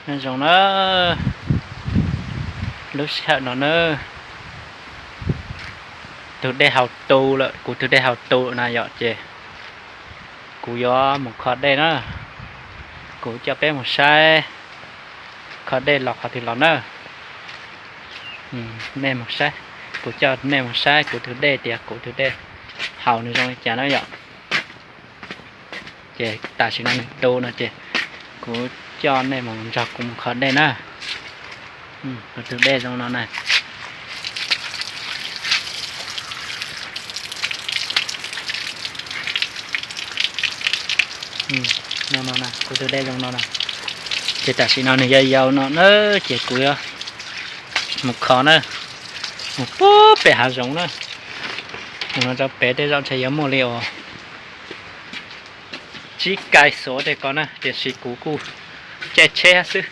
Nyob zoo na, lub sij hawm no na, tus dej haus tu lawm, kuv tus dej haus tu na yom, ces kuv yuav mus kho dej na. Kuv coj peb mus saib kho dej los qhov twg los na. Nej mus saib, kuv coj nej mus saib kuv tus dej tias kuv tus dej haus nws zoo li cas na yom. Ces tam sim no nws tu no ces kuv coj nej mus nrog kuv mus kho dej na. Kuv tus dej zoo no na. Kuv tus dej zoo no na. Ces tam sim no nws yau yau no na, ces kuv yuav mus kho na, mus puag pem hav zoov na. Mus no rau pem tej zaum ntshe yuav muaj li uas tsib kais xuav tej ko na, tiam sis kuv kuj caij tsheb xwb,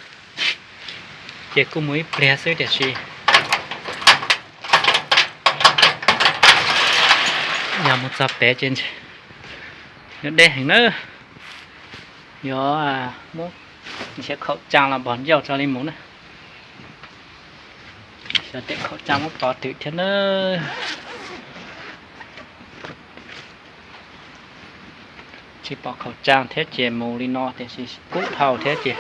ces kuj mus ib pliag xwb tiam sis yog mus txog pem ces yuav deb heev na. Yuav muab nrhiav khaum caa los npog ncauj tso li mus na. Xyov tej khaum caa muab pov twm thiab na. Tsis pom khaum caa thiab ces mus li no tiam sis kub dhau thiab ces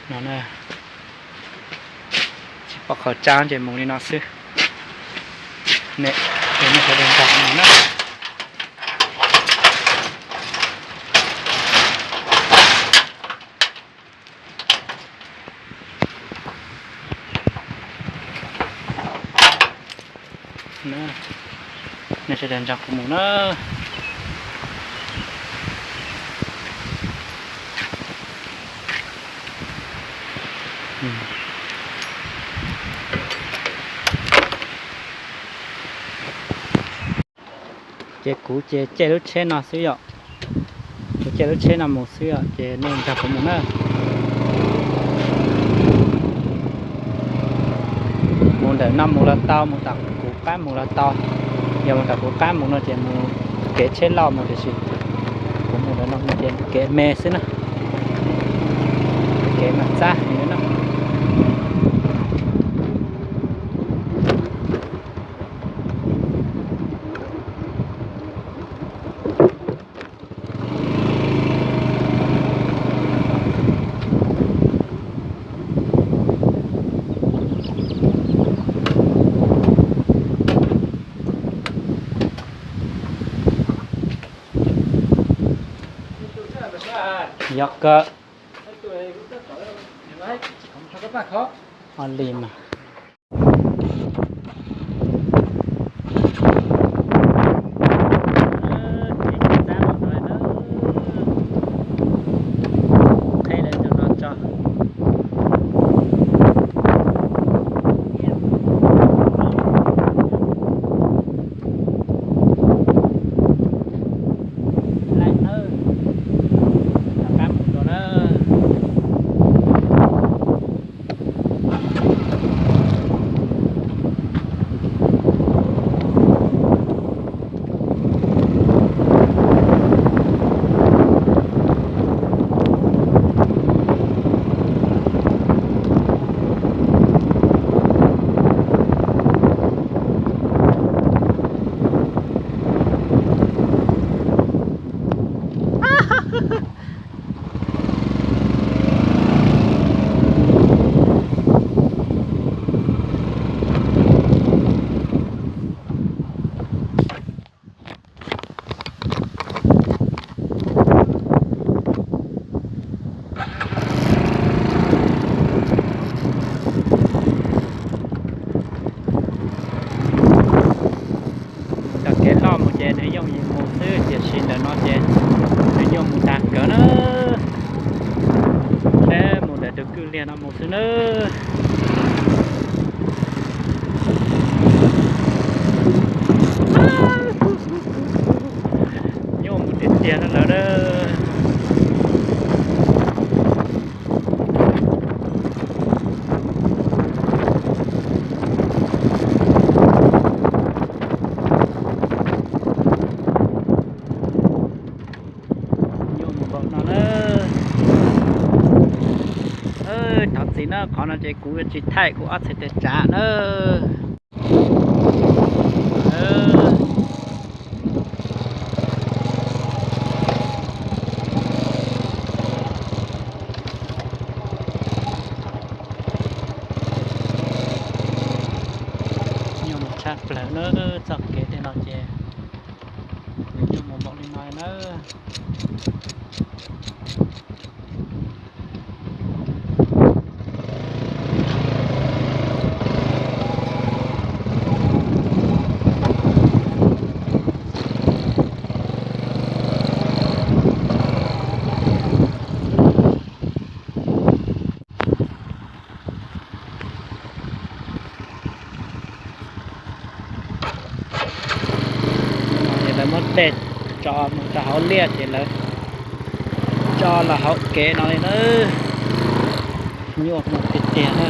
no, tsis pom khaum caa ces mus li no xwb. Nej sawv daws nrog kuv mus na. Nej sawv daws nrog kuv mus na. Ces kuv ces caij lub tsheb no xwb yom. Kuv caij lub tsheb no mus xwb yom, ces nej nrog kuv mus na. Mus ntawm no mus los tau, mus tom kuv qab mus los tau. Yog mus tom kuv qab mus no ces mus kev tsheb loj mus tiam sis kuv mus ntawm no mus ces kev me xwb na. Kev mas txab heev na. Yog kawg. Ua li mas. Qheb lawv tus no tso. Laij nawb, rov qab mus dua na. Tom kev loj mus ces nws yooj yim mus xwb, tiam sis ntawm no ces nws nyuaj mus tag kawg na. Seb mus ntawm tus kwj liag no mus xwb nawb. Nyuaj mus tiag tiag no lawm na. Qhov no ces kuv yuav tsis thaij kuv ob txhais tes tsav na. Nyuaj mus tshaj plaws na, txoj kev tej no ces nyuaj mus npaum li no na. Ces lawv muab tej tso mus rau hauv liaj ces lawv tso los hauv kev no li na. Nyuaj mus tiag tiag na.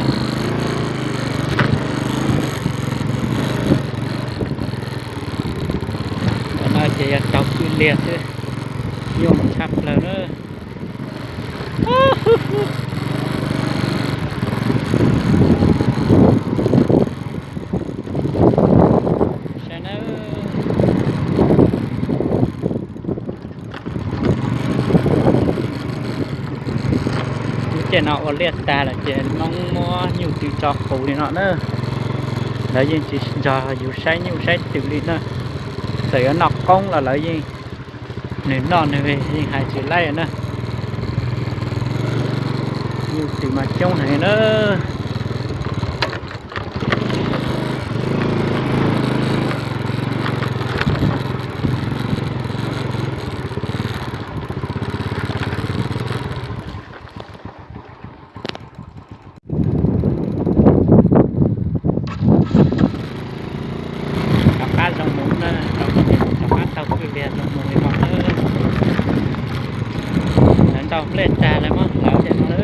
Ntawm no ces yog taug kwj liag xwb, nyuaj mus tshaj plaws na. Saib na. Lub caij no ua liaj tag lawm ces noob muab nyuj twm tso qus li no na. Lawv yeej tsis nrog yus saib nyuj saib twm li na. Txawm yuav noj qoob los lawv yeej, nws noj nws yeej hais tsis laib na. Nyuj twm mas coob heev na. Rov qab zoo mus na, rov qab taug kwj liag zoo mus li no na. Lawv ntaus nplej tag lawv muab hlawv cov no lawm.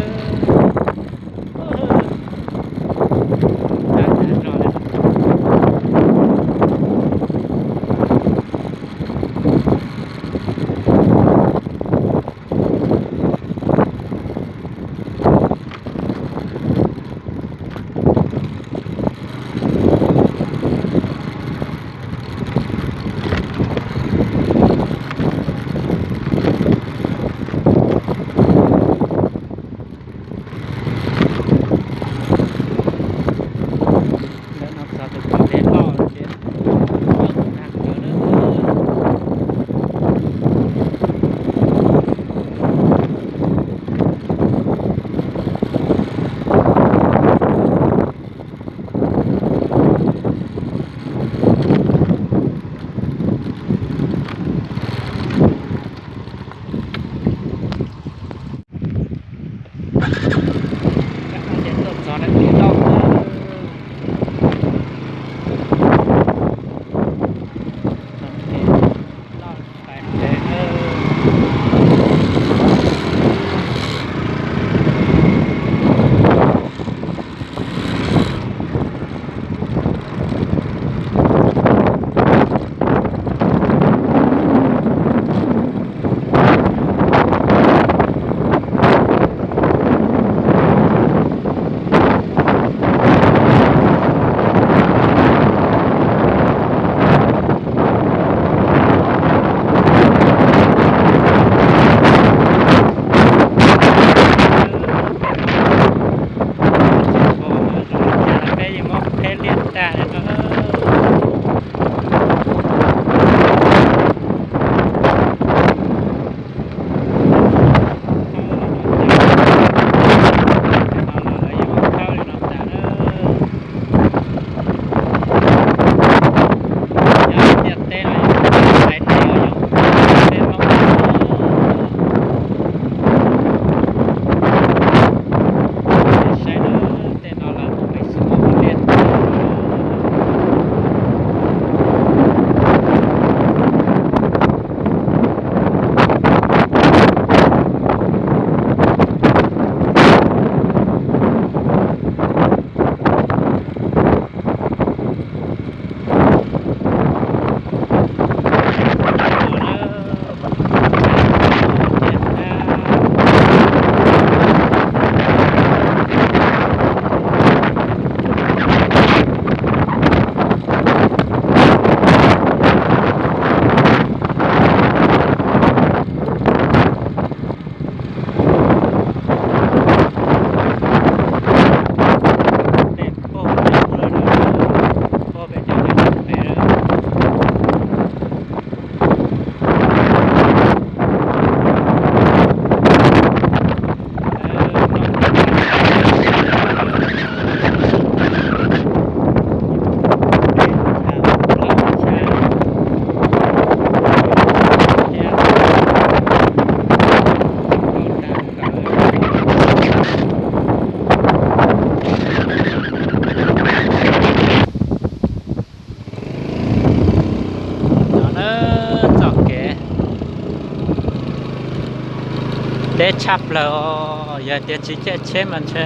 Deb tshaj plaws os, yog tias tsis caij tsheb mas ntshe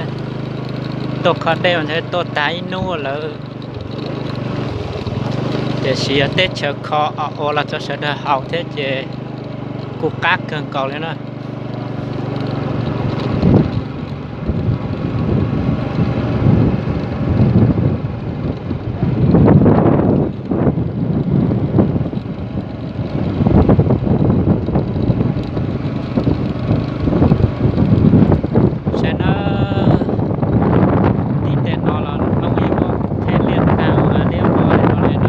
tuaj kho dej mas ntshe tuaj tag ib hnub lawm. Tiam sis yog teb chaws kho ua los rau sawv daws haus thiab ces kuj qab kawg nkaus li na. Saib na, tim tej no los nplooj yeej muab qheb liaj tag ua liab vog li no li na.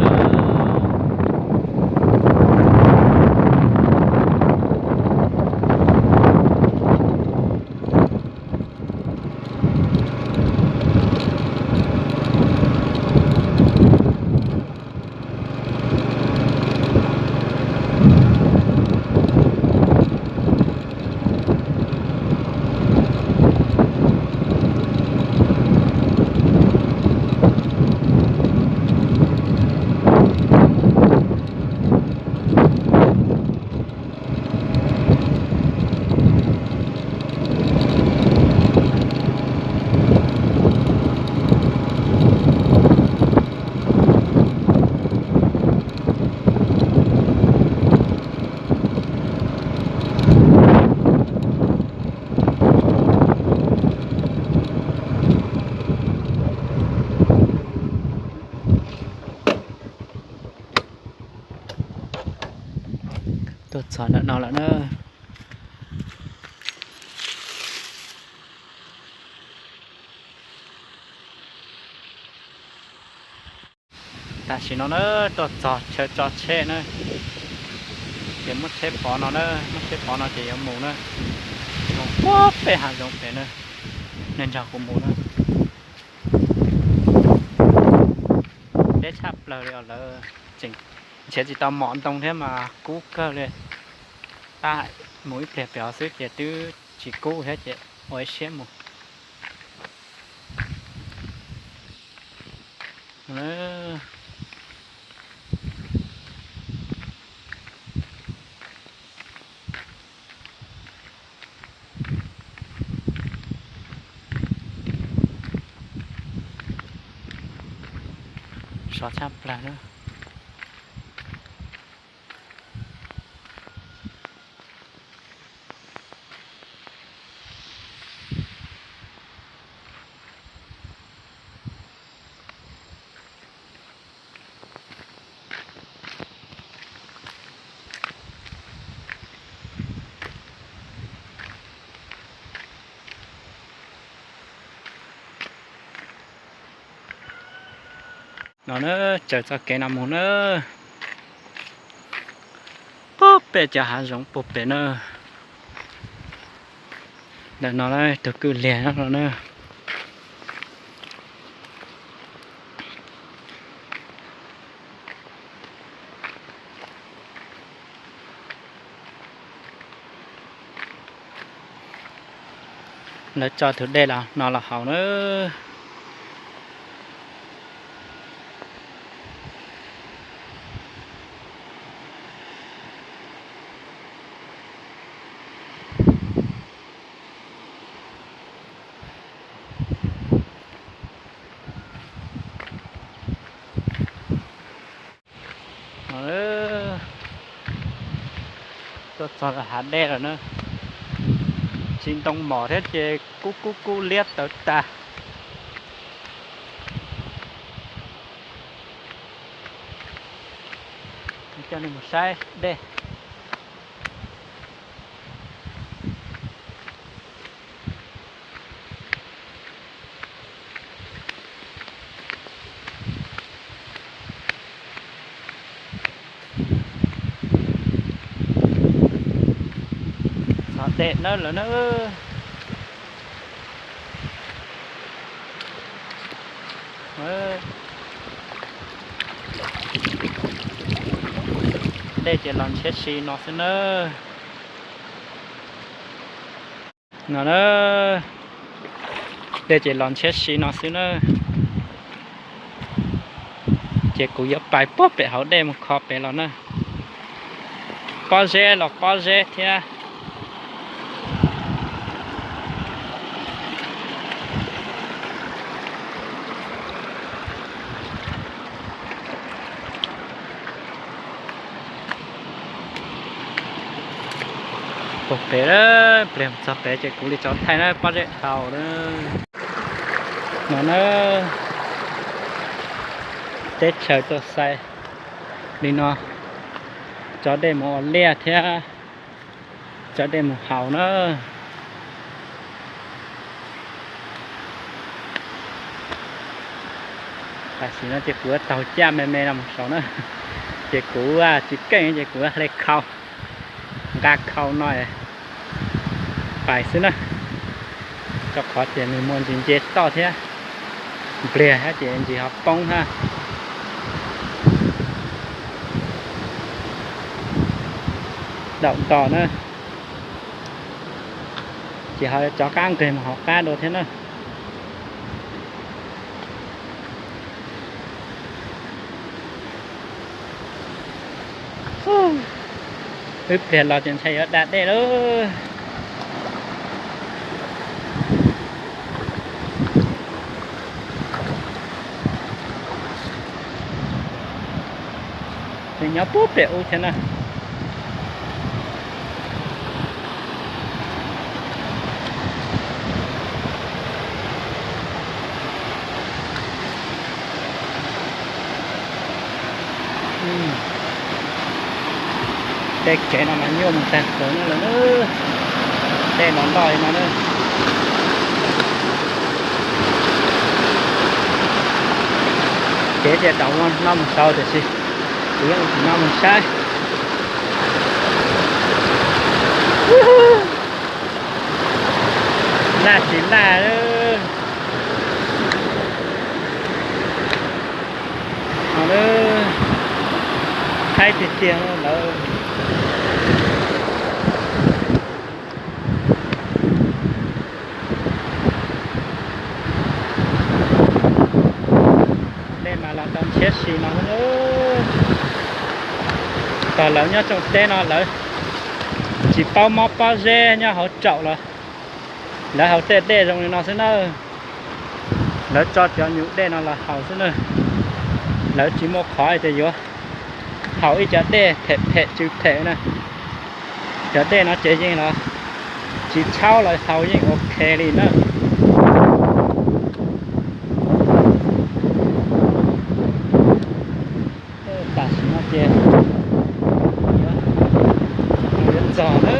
Tuaj txog ntawm no lawm na. Tam sim no na, tuaj txog chaw tso tsheb na, ces muab tsheb pov no na, muab tsheb pov no ces yuav mus na. Mus puag pem hav zoov pem na, nej nrog kuv mus na. Deb tshaj plaws li os, lawv tseem nrhiav tsis tau mom ntoo thiab mas kub kawg li. Tab mus ib pliag pem xwb ces twb tsis kub thiab ces ua ib siab mus. Sov tshaj plaws na. No na, tsaws txoj kev no mus na, puag pem cov hav zoov puag pem na. Ntawm no tus kwj liag no na. Lawv tso tus dej los no los haus na. Tuaj txog hav dej lawm na, tsis ntoo mom thiab ces kub kub kub liab tawv tas. Coj nej mus saib dej. Txog dej nawb lawm na. Dej ces los ntshiab si no xwb na. No na, dej ces los ntshiab si no xwb na. Ces kuv yuav pais puag pem hauv dej mus kho pem los na. Pob zeb los pob zeb thiab. Puag pem, pliag mus txog pem ces kuv li cov thaij na, pob zeb dhau na. No na, teb chaws tuaj xais li no, cov dej mus ua liaj thiab cov dej mus haus na. Tam sim no ces kuv taug caj me me no mus saud na, ces kuv tsis keej ces kuv hle khau, nqa khau no pais xwb na, rau qhov tias nws muaj ntsis nce toj thiab, npliag thiab ces ntsis ho poob hab. Daum nto na, ces ho cov qab nqeg mus hauv qab dua thiab na. Wb pliag los ces ntshai yuav da dej lauj. Tseem nyob puag pem ub thiab na. Tej kev no mas nyuaj mus tag kawg no lawm na. Dej los loj li no na. Kev tias rau no mus saud tiam sis kuv yeej tsis no mus saib. Laj tsis laj. Haib tiag tiag lawm. Dej mas los tau ntshiab si no. Tog lawv nyob tsoom teb no lawv tsis paub mob pob zeb nyob hauv tsaum los lawv haus tej dej zoo li no xwb na. Lawv tso cov nyuj dej no los haus xwb na. Lawv tsis muaj qhov tias yuav haus ib cov dej phem phem tsw phem na. Cov dej no ces yeej los tsis tshaub los haus yeej ok li na. Tam sim no ces mus yuav txog na.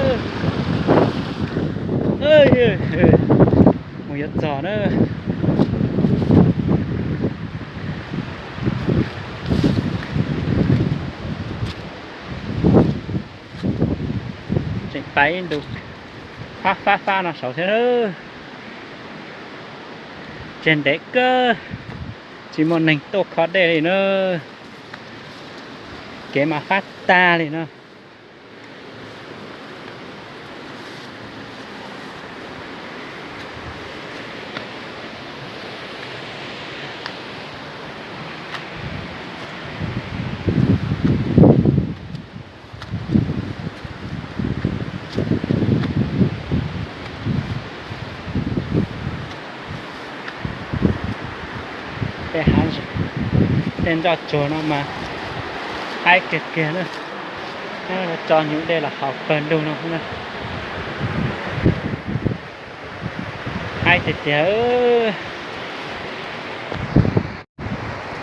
Mus yuav txog na. Tseem pais ib ntus fab fab fab no saud thiab. Tseg ntev kawg, tsis muaj neeg tuaj kho dej li na. Kev mas fab tag li na. Tej hav, tej nroj tsuag no mas haib kiag kiag na. Tso nyuj dej los haus pawg ntug no na. Haib tiag tiag.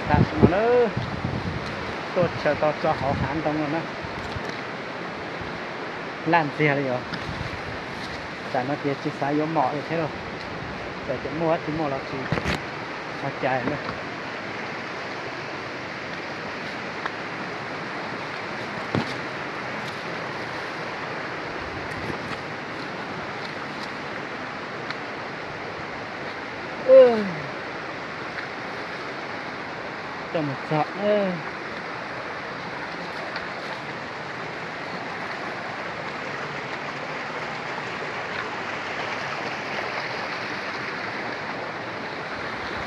Tam sim no na, tuaj tshawm tau tso hauv hav ntoo no na. Laj ntxiag li os. Tsam no ces tsis xav yuav mom li thiab lauj. Txawm tias muaj tsis muaj los tsis ua cas na. Tuaj mus txog na.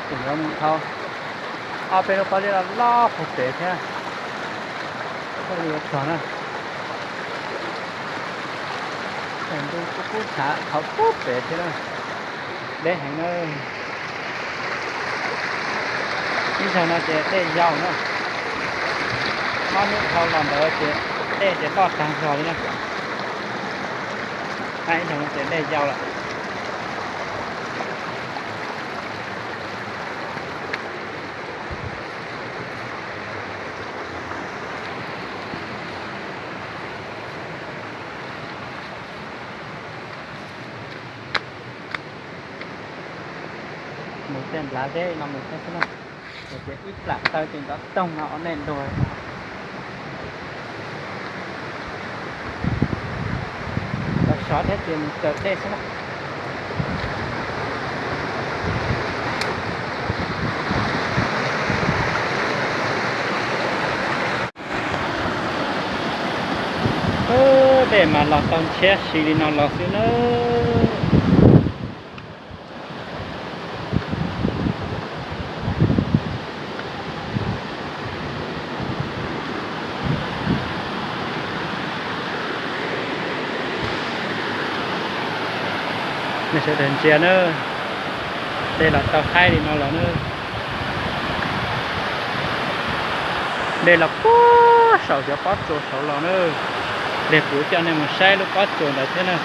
Tseem yuav mus dhau ob peb lub pob zeb loj loj puag pem thiab thiaj li yuav txog na. Ntuj kub kub tshav dhau puag pem thiab na. Deb heev na. Ib zaug no ces dej yau na, mob hnub dhau los ntawd ces dej ces loj tag zog li na. Ib ntsis ces dej yau lawm. Mus tej nplav zeb no mus thiab xwb na. Ces ib plam taw ces ntov toog no ua ntej dua. Sov sov thiab ces mus kawm dej xwb na. Dej mas los tau ntshiab si li no los xwb na. Nej sawv daws ntsia na, dej los tau haib li no los na. Dej los puag saum cov pob tsuas saud los na. Lig kuv coj nej mus saib lub pob tsuas ntawd thiab na.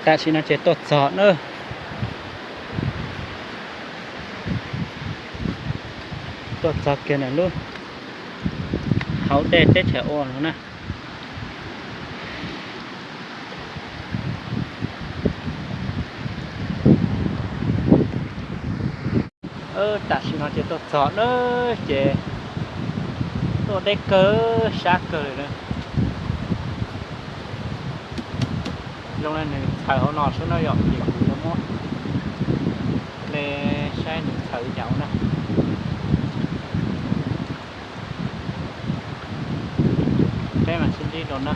Tam sim no ces tuaj txog na. Tuaj txog kiag ntawm lub hauv dej teb chaws ua no na. Tam sim no ces tuaj txog na, ces tuaj deb kawg, sab kawg li na. Zoo li nws txhaws hauv no xwb no yom, ces kuv yuav muab nej saib nws txhaws li cas na. Peb mam sib ntsib dua na.